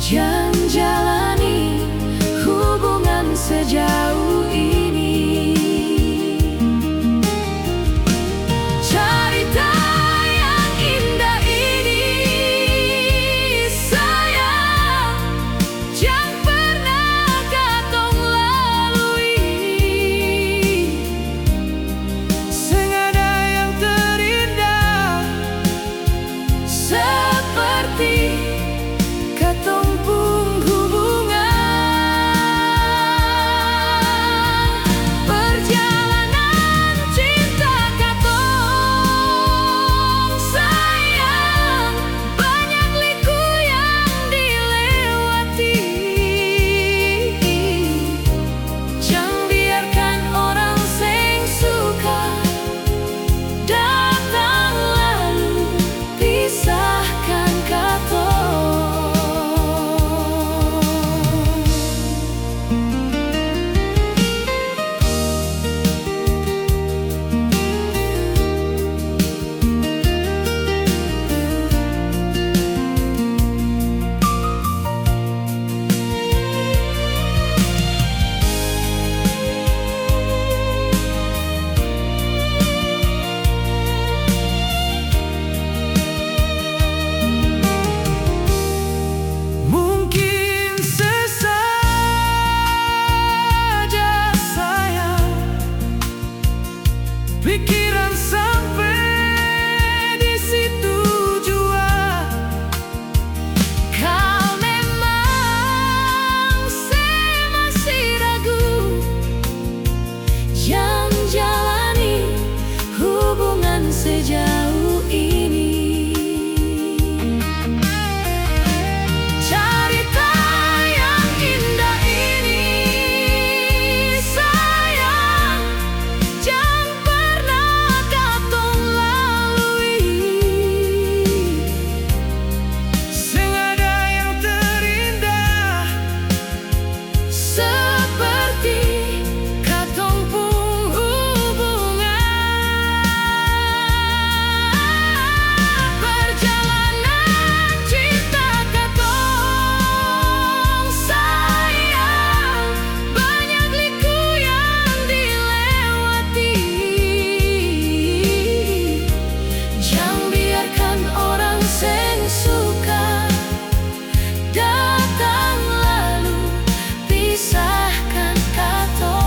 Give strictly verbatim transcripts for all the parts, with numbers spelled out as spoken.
Jang jalani hubungan sejauh ini. Carita yang indah ini, sayang, jang pernah katong lalui. Seng ada yang terindah seperti katong pung hubungan. Perjalanan cinta katong, sayang, banyak liku yang dilewati. Jang biarkan orang seng suka datang lalu pisahkan katong. Mungkin sesaja, sayang, pikiran sampe di situ jua. Kal memang se masih ragu, jang jalani hubungan sejauh ini. Carita yang indah ini, sayang, jang pernah katong lalui. Seng ada yang terindah seperti katong pung hubungan. Perjalanan cinta katong, sayang, banyak liku yang dilewati. Jang biarkan orang seng suka datang lalu pisahkan katong.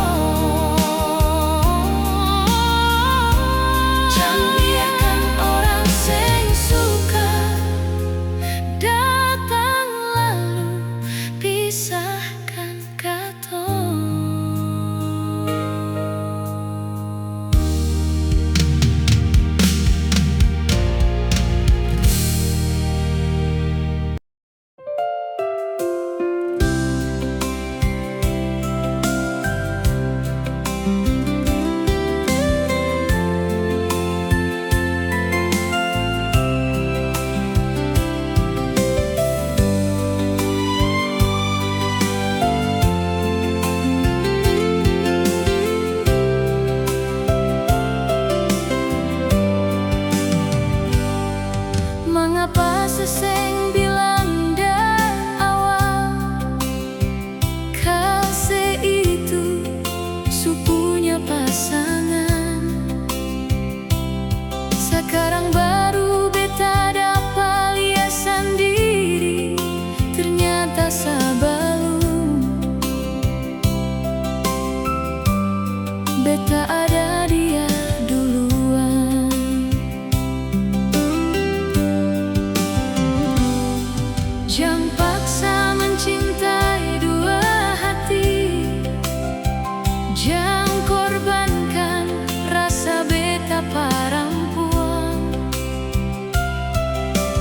Jang biarkan orang seng suka datang lalu pisahkan katong. Mangapa se seng bilang dari awal, kase itu su punya pasangan? Sakarang baru beta dapa lia sandiri, ternyata sabalum beta ada dia duluan. Jang paksa mencintai dua hati, jang korbankan rasa beta parampuang.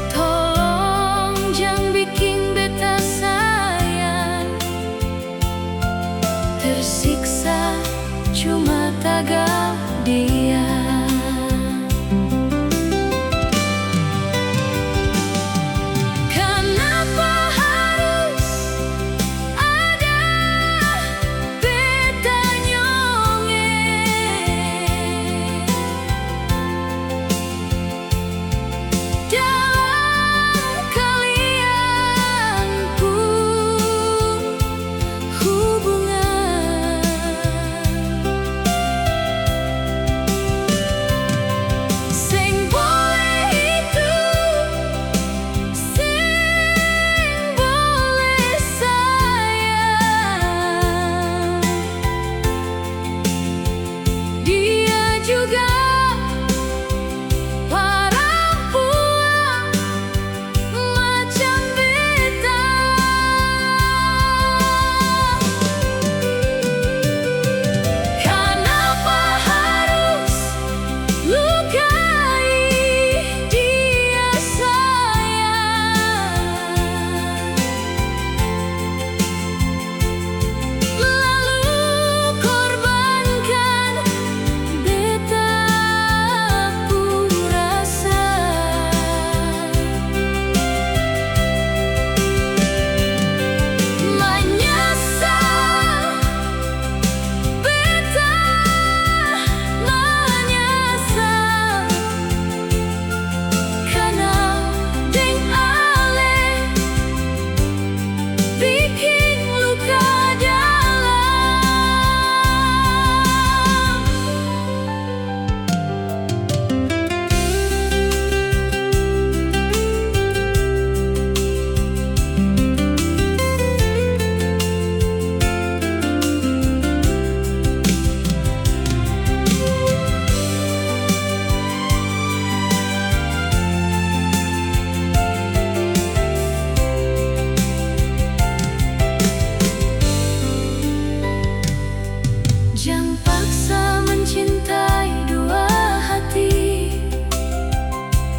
Tolong jang biking beta sayang tersiksa cuma tagal. biking luka dalam. Jang paksa mencintai dua hati,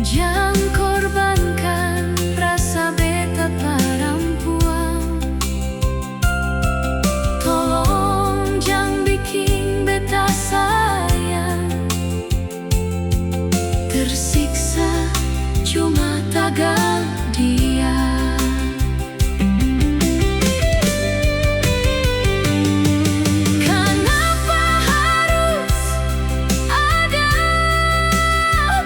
jang korbankan rasa beta parampuang. Tolong jang biking beta sayang tersiksa cuma tagal dia. Kanapa harus ada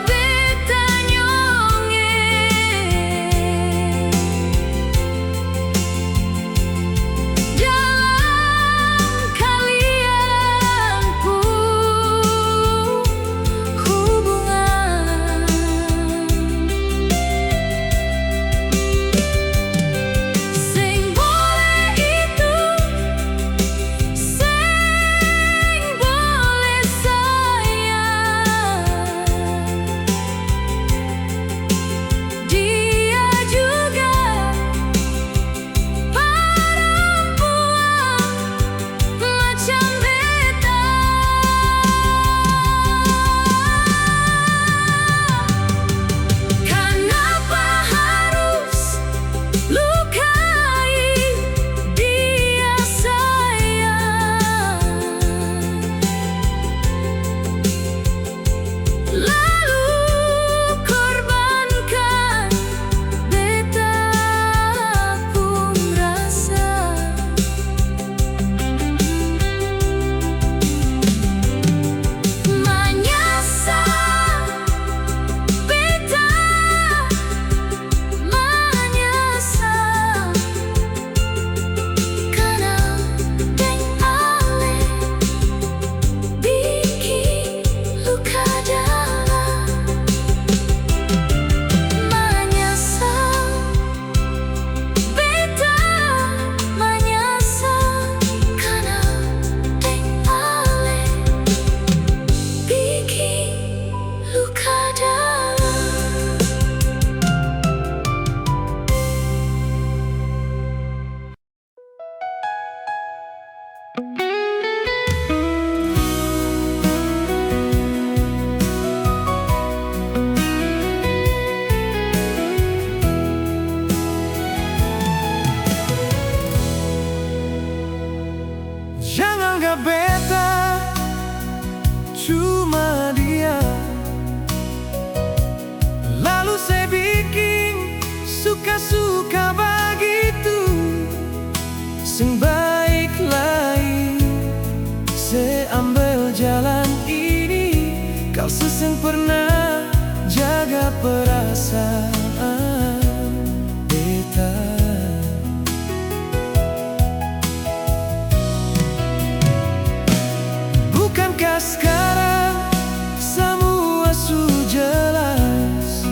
beta nyonge dalam kaliang pung hubungan. Seng boleh itu, seng boleh sayang. Dia juga parampuang macam beta. Kanapa harus lukai dia sayang? Lalu korbankan beta pung rasa. Manyasal, beta manyasal. Kanal deng ale biking luka dalam. Manyasal, beta manyasal. Kanal deng ale biking luka dalam. Jang anggap beta cuma dia, lalu se biking suka-suka bagitu. Seng baik lai se ambel jalan ini, kal se seng pernah jaga perasaan beta. Bukankah skarang samua su jelas?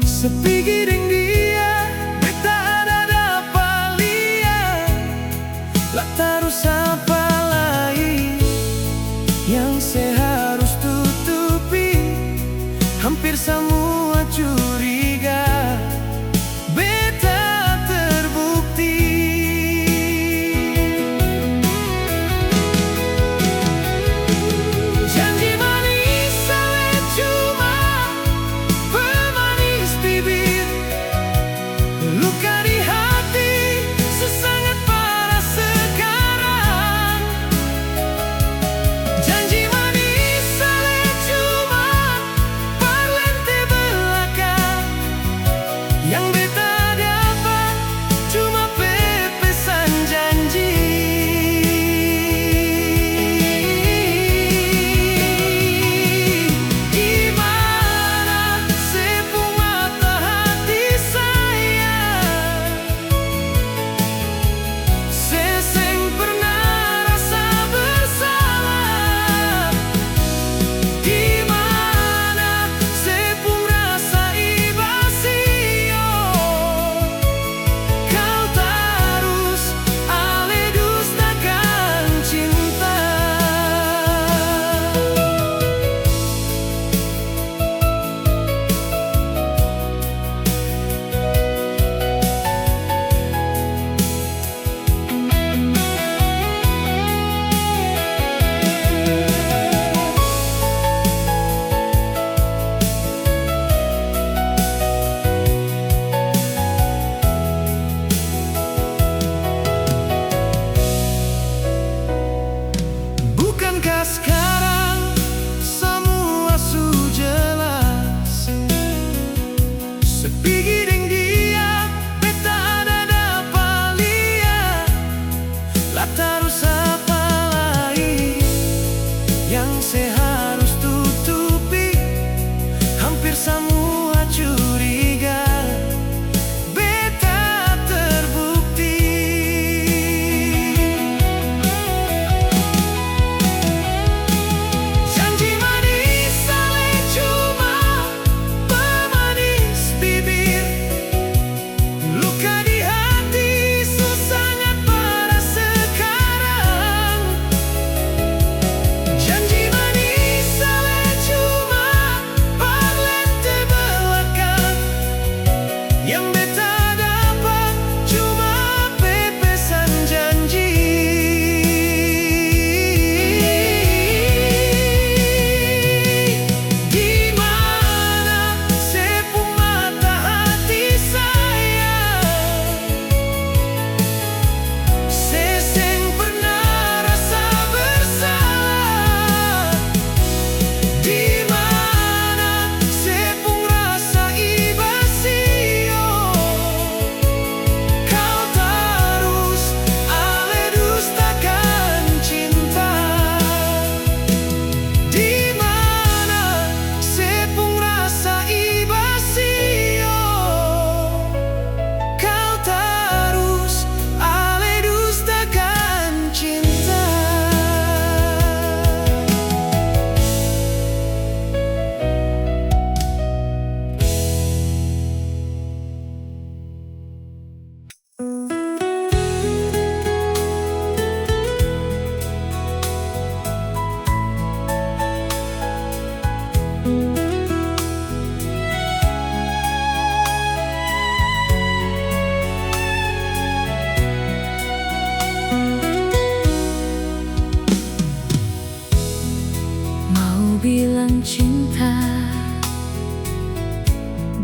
Se pigi deng dia, beta ada dapa lia. La tarus apa lai yang se harus tutupi? Hampir samua cu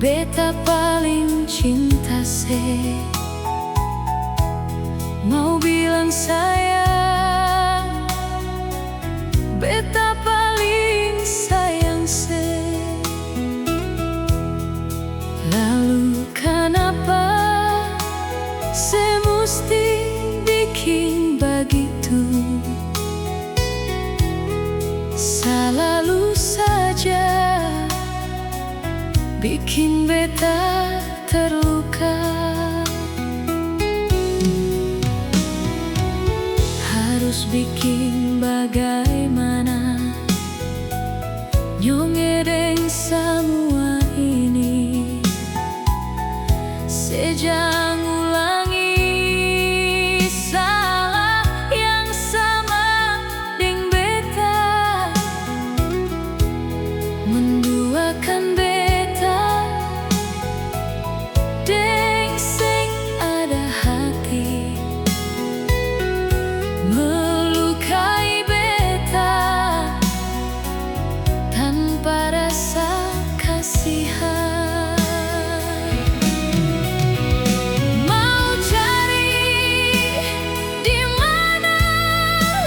beta paling cinta se. Mau bilang sayang, beta paling sayang se. Lalu kanapa se musti biking bagitu? Salalu saja biking beta terluka. Harus biking bagaimana? Nyong e deng samua ini, se jang ulangi salah yang sama deng beta, menduakan beta deng seng ada hati, melukai beta tanpa rasa kasihan. Mau cari di mana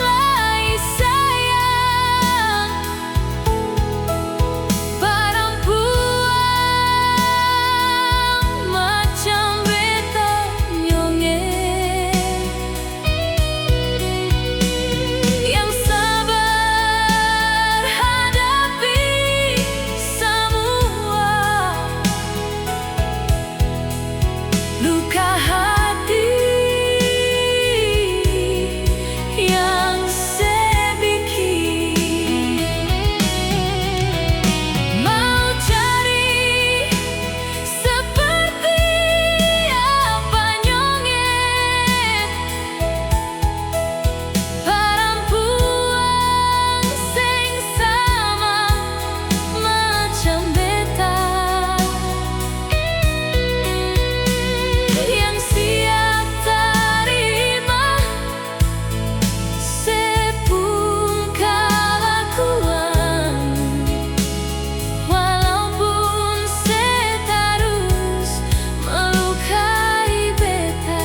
lai sayang, parampuang macam beta nyong e, yang sabar hadapi samua luka hati yang se biking. Mau cari seperti apa nyong e, parampuang seng sama macam beta, yang siap tarima se pung kalakuan, walaupun se tarus melukai beta.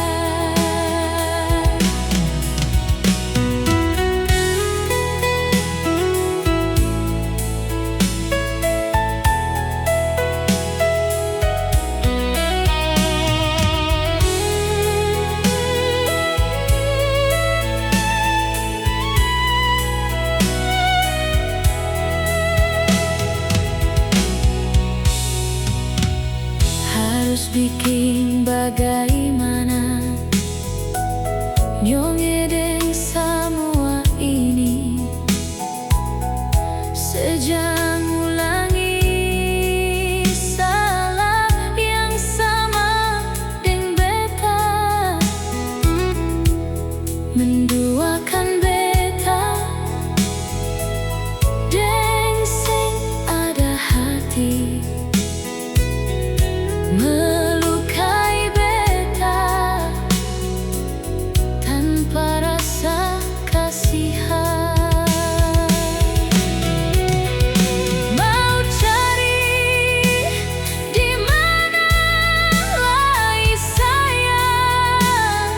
Harus biking bagaimana? Nyong e deng samua ini, se jang ulangi salah yang sama deng beta, menduakan beta deng seng ada hati, melukai beta tanpa rasa kasihan. Mau cari di mana lai sayang,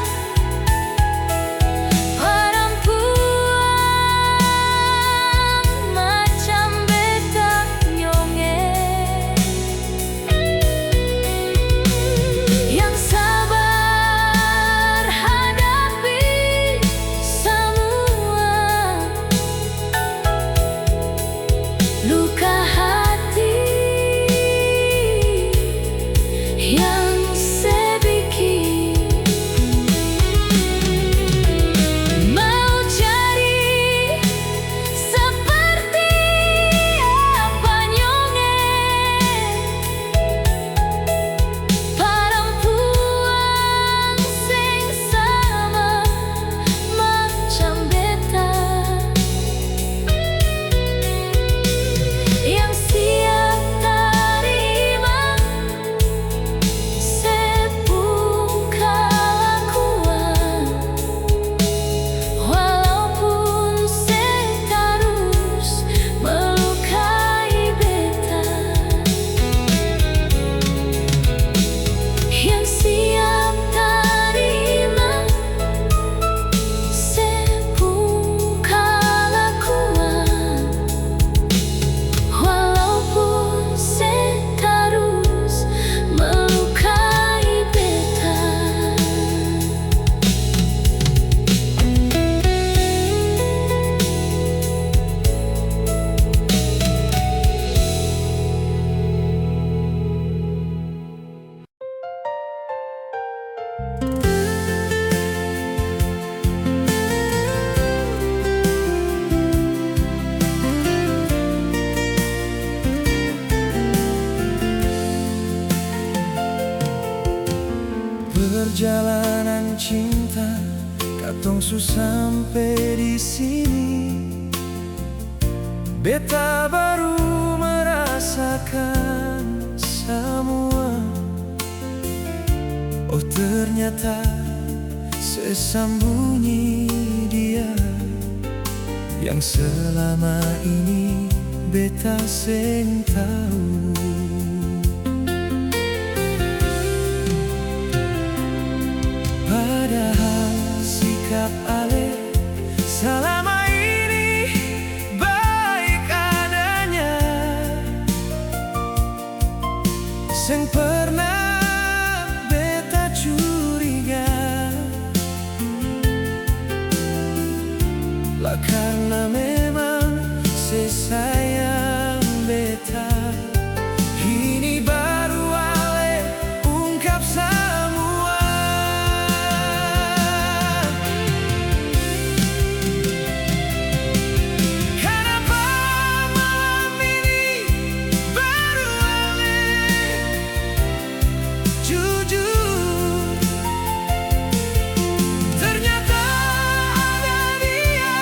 Tong su sampe di sini, beta baru merasakan samua. Oh, ternyata sesambunyi dia yang selama ini beta seng tau. Padahal sikap ale salama ini baik adanya. Seng pernah beta curiga, la karna memang se sayang beta. Ini baru ale ungkap samua. Kanapa malam ini baru ale jujur? Ternyata ada dia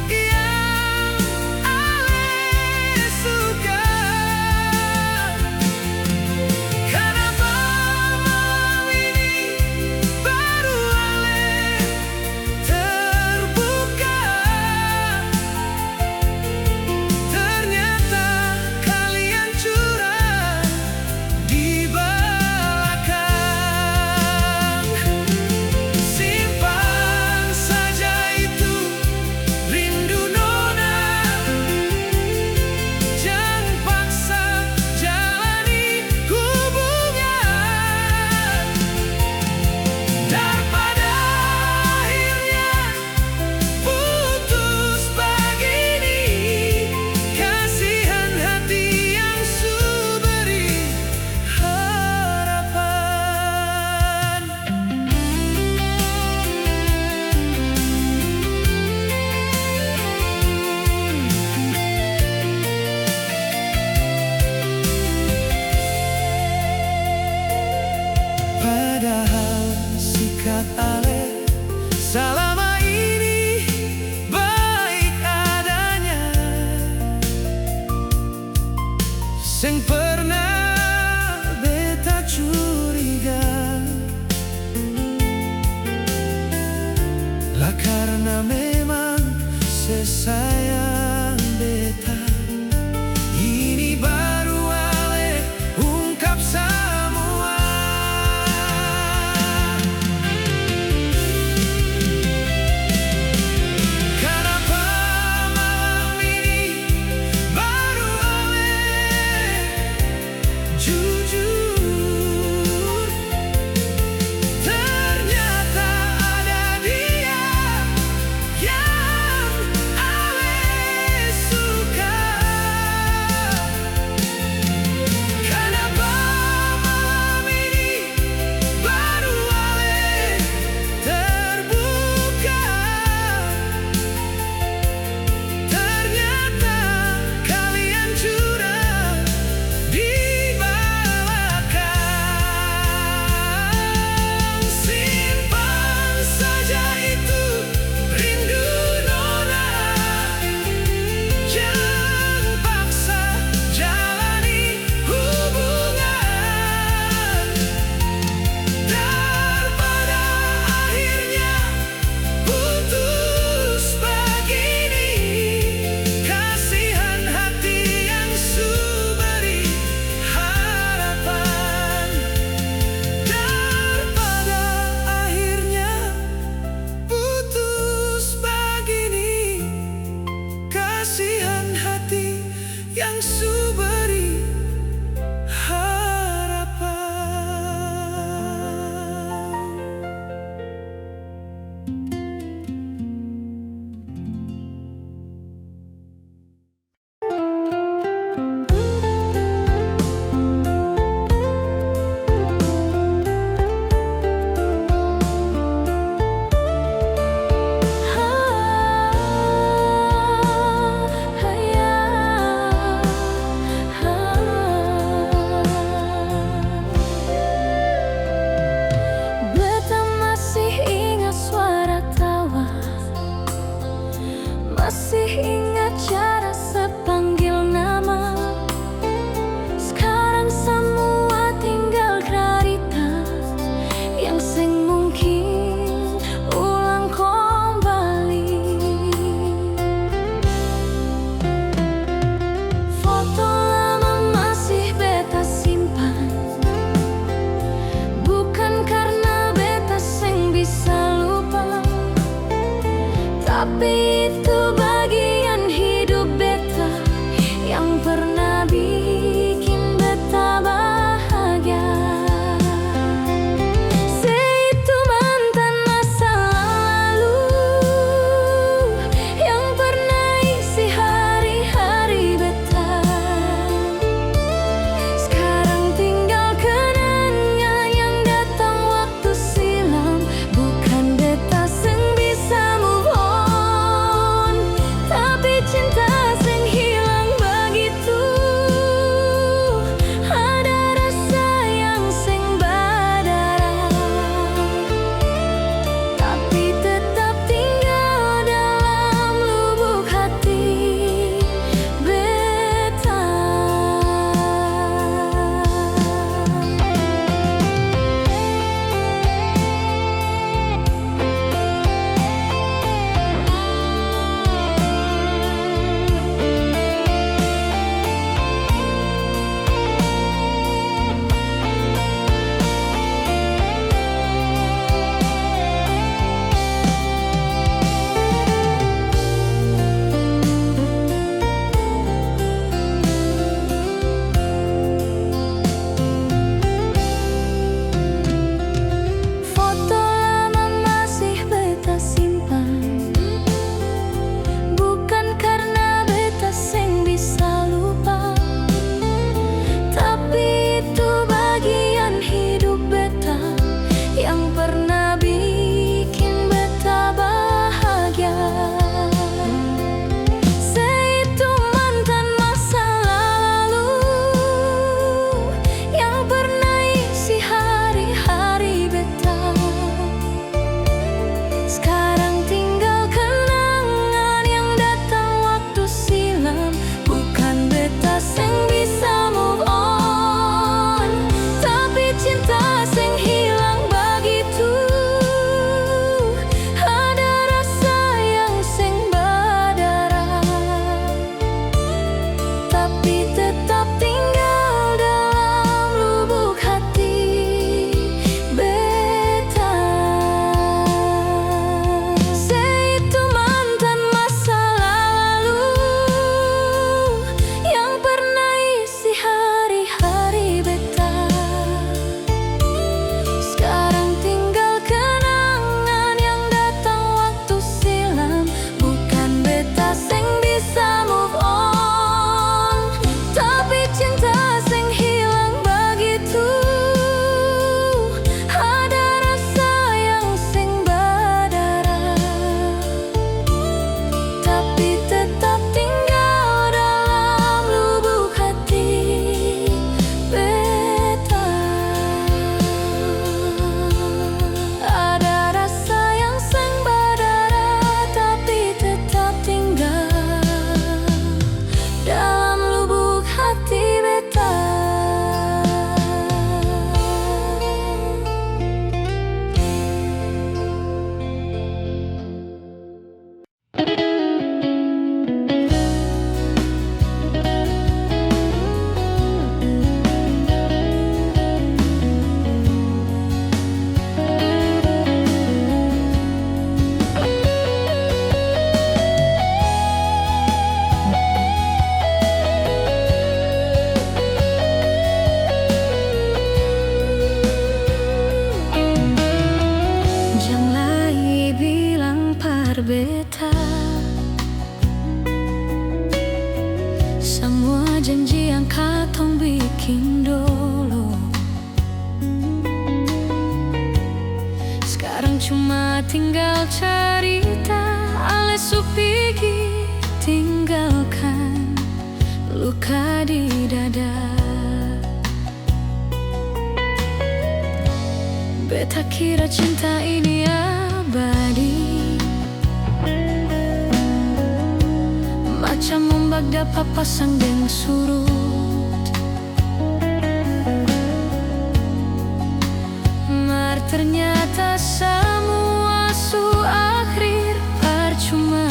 yang ale suka. Kanapa malam ini baru ale terbuka? Ternyata kalian curang di balakang. Simpan saja itu rindu nona, jang paksa jalani hubungan. Daripada akhirnya putus bagini, kasihan hati yang su beri harapan. Padahal sikap ale salama ini baik adanya. Seng pernah beta curiga, la karna memang se sayang beta. Ini baru ale ungkap samua. Kanapa malam ini baru ale jujur? Ternyata ada dia yang ale Tapi itu bagian hidup beta yang pernah bikin beta bahagia. Se itu mantan masa lalu yang pernah isi hari-hari beta. Skarang tinggal kenangan yang datang waktu silam. Bukan beta seng bisa move on, tapi cinta seng hilang bagitu. Ada rasa yang seng badarah, tapi tetap tinggal dalam lubuk hati beta. Foto lama masih beta simpan, bukan karna beta seng bisa lupa, tapi itu bagian hidup beta yang pernah bikin beta bahagia. Se itu mantan masa lalu yang pernah isi hari-hari beta. Skarang tinggal kenangan yang datang waktu silam. Bukan beta seng bisa move on, tapi cinta seng hilang bagitu. Ada rasa yang seng badarah, tapi tetap tinggal dalam lubuk hati beta. Se itu mantan masa lalu yang pernah isi hari-hari beta. Skarang tinggal kenangan yang datang waktu silam. Bukan beta seng bisa move on, tapi cinta seng hilang bagitu. Ada rasa yang seng badarah, tapi tetap tinggal dalam lubuk hati beta. Ada rasa yang seng badarah, tapi tetap tinggal dalam lubuk hati beta. Jang lai bilang par beta, samua janji yang katong biking dolo, skarang cuma tinggal carita, ale su pigi tinggalkan luka di dada. Beta kira cinta ini abadi, macam ombak dapa pasang deng surut. Mar ternyata samua su akhir parcuma,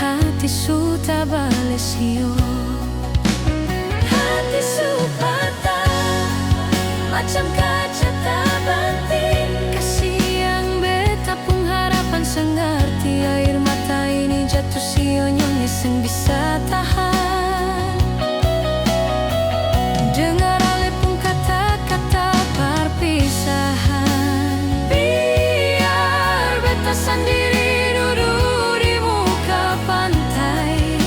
hati su tabale sio. Hati su patah macam kaca tabanting. Kasiang beta pung harapan seng arti, air seng bisa tahan. Dengar ale pung kata-kata parpisahan. Biar beta sandiri dudu di muka pantai.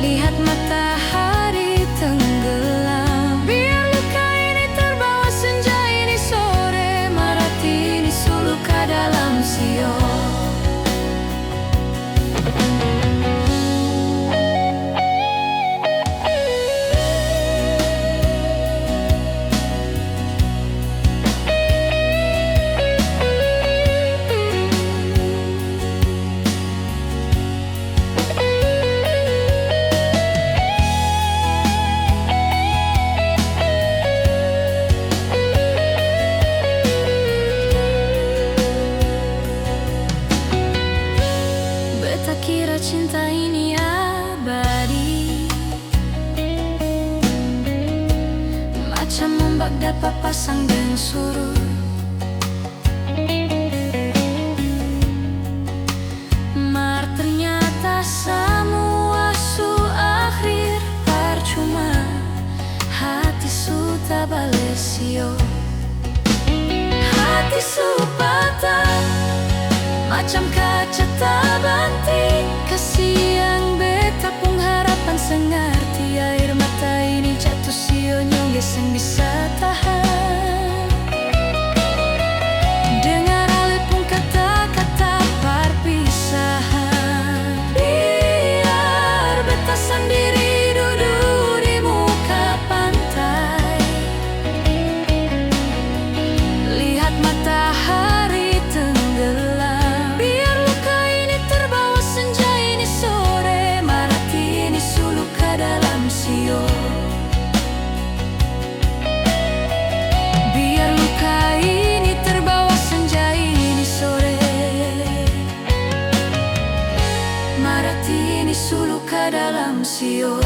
Lihat matahari tenggelam. Biar luka ini terbawa senja ini sore, mar hati ini su luka dalam sio. Beta kira cinta ini abadi, macam ombak dapa pasang deng surut. Mar ternyata samua su akhir parcuma, hati su tabale sio. Hati su patah macam kaca tabanting. Kasiang beta pung harapan seng arti, air mata ini jatuh sio nyong ge seng bisa tahan. Dengar ale pung kata-kata parpisahan. Biar beta sandiri dudu di muka pantai. Lihat matahari tenggelam. Biar luka ini terbawa senja ini sore, mar hati ini su luka dalam sio. Biar luka ini terbawa senja ini sore, mar hati ini su luka dalam sio.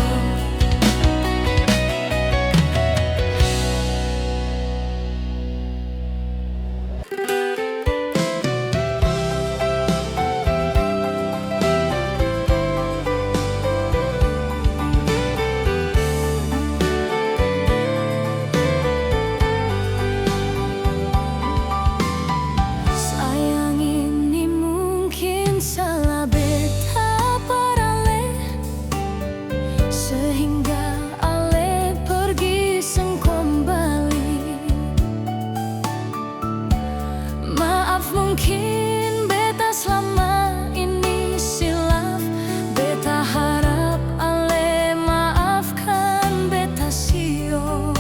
Sayang, ini mungkin salah beta par ale, sehingga ale pergi seng kombali. Maaf, mungkin beta slama ini silap. Beta harap ale maafkan beta sio.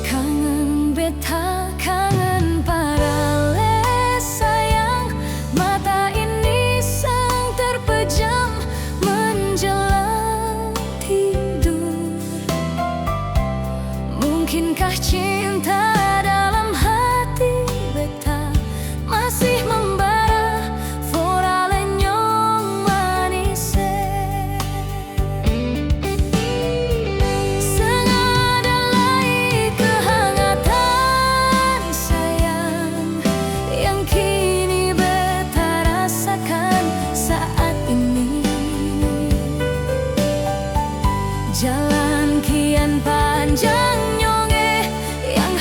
Kangen beta, kangen par ale sayang. Mata ini seng terpejam menjelang tidur. Mungkinkah cinta dalam hati beta masih membara for ale nyong manis e? Seng ada lai kehangatan sayang yang kini beta rasakan saat ini. Jalan kian panjang nyong e, yang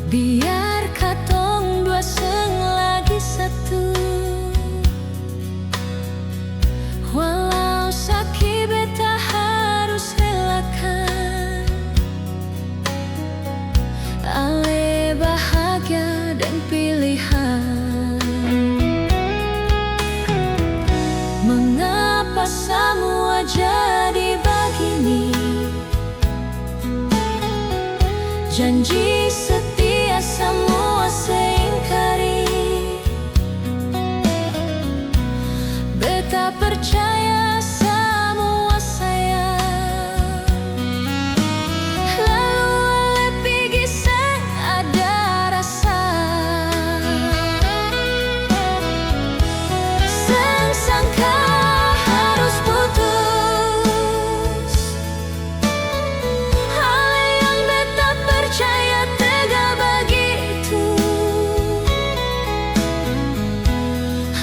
Biar katong dua seng lagi satu, walau saki beta harus relakan. Ale bahagia deng pilihan. Mengapa samua jadi bagini? Janji setia samua se ingkari. Beta percaya samua sayang, lalu ale pigi seng ada rasa. Seng sangka harus putus. Ale yang beta percaya tega bagitu.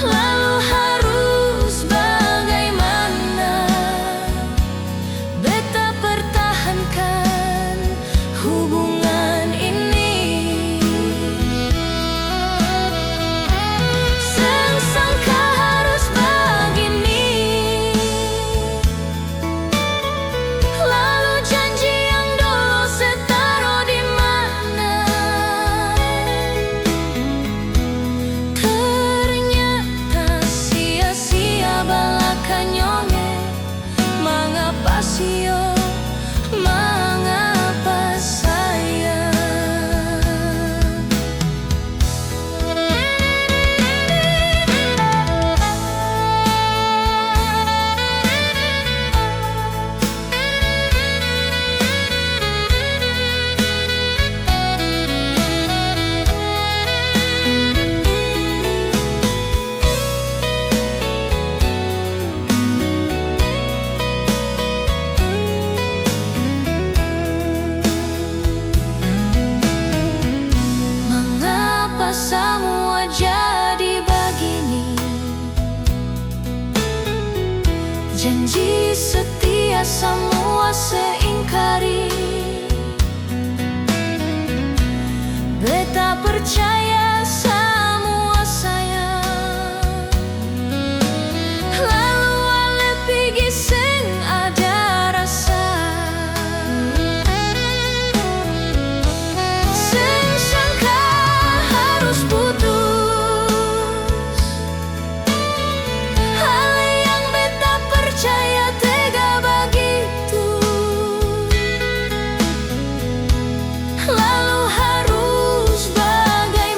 Lalu harus bagaimana beta pertahankan hubungan ini. Seng sangka harus bagini. Lalu janji yang dolo se taro di mana? Ternyata sia-sia balakang nyonyo. Mangapa sio, mangapa sayang? Mangapa samua jadi bagini? Janji setia samua se ingkari. Beta percaya samua sayang, lalu ale pigi seng ada rasa. Seng sangka harus putus. Hal yang beta percaya tega bagitu. Lalu harus bagai